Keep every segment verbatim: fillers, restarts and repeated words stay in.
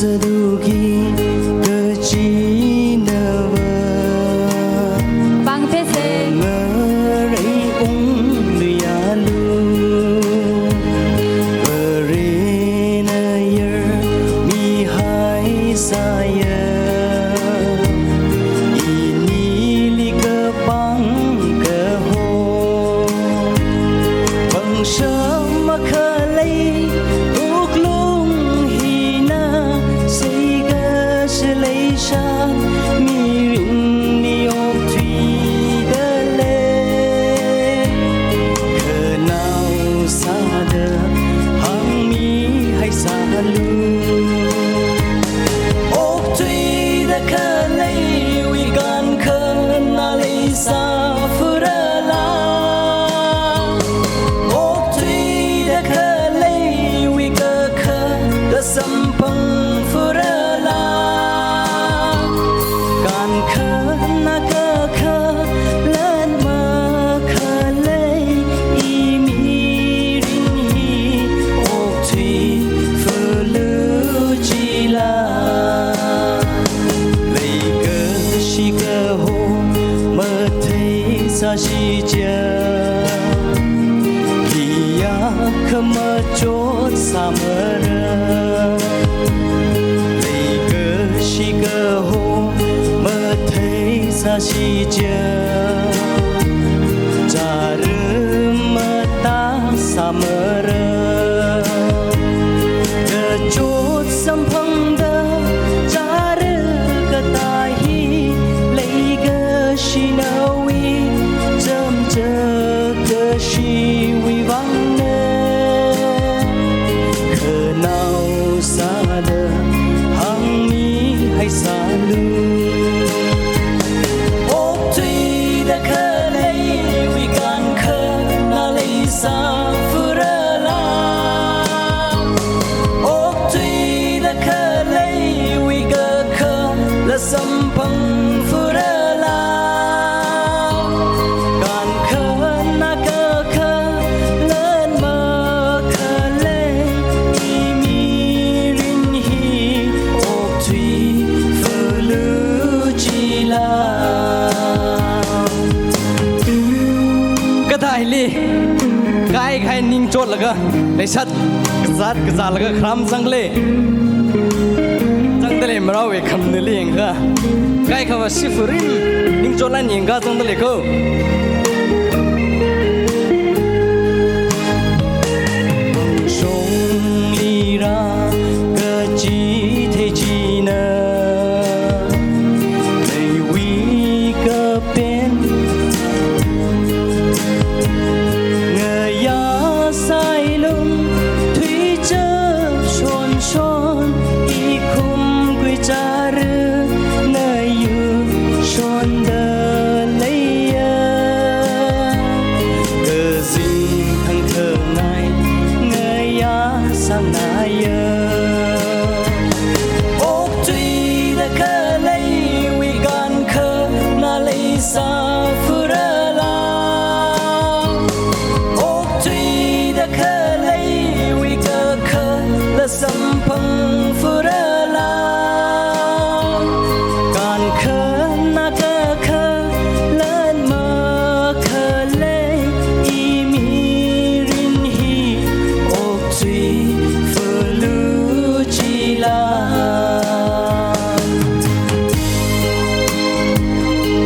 Duki kachinava. Pangpese. Ngarai ungluialu. Varena yarmihai sāya. Inili kapang kaho. Pangshap makhalei wuklung hina seikasha leisha mirinli okthuida lei. Khanao sāda hāngmihai sālu. Okthuida khaleiwui kankhana leisā furala. Okthuida khaleiwui kakha kasamphang furala. Kankhana kakhalat makhalei imirin hi okthui fulu chila. Leikashi kaho mathei sāshi chiakha, khayā khamachot sāmara. Leikashi kaho mathei sāshi chiakha, chara matā sāmara. Kachot samphangda chara katā hi leikashinaowui chamchak kashiwui vangna. Khanao sāda hāngmihai sālu. Okthuida khaleiwui kankhana leisā furala. Okthuida khaleiwui kakhalat samphang furala. Kankhana kakhalat makhalei imirin hi okthui fulu chila. Kadaili kaikhai ning chotlaga, leishat kazat kazālaga kharam zangda lei. Zangda lei marao e khamnili yangakha. Kaikhava shifurim ning chotlan yangakha zangda lei ko. Shongli rā kachithei china, neiwui kapen ngayā sāi lung, thuichap shonshon ikhum kui chara, nayu shonda leiya. Kazing thangthangai ngayā sāngaiya. Okthuida khaleiwui kankhana leisā furala. Okthuida khaleiwui kakhalat samphang furala. Kankhana kakhalat makhalei imirin hi okthui fulu chila.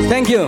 Thank you.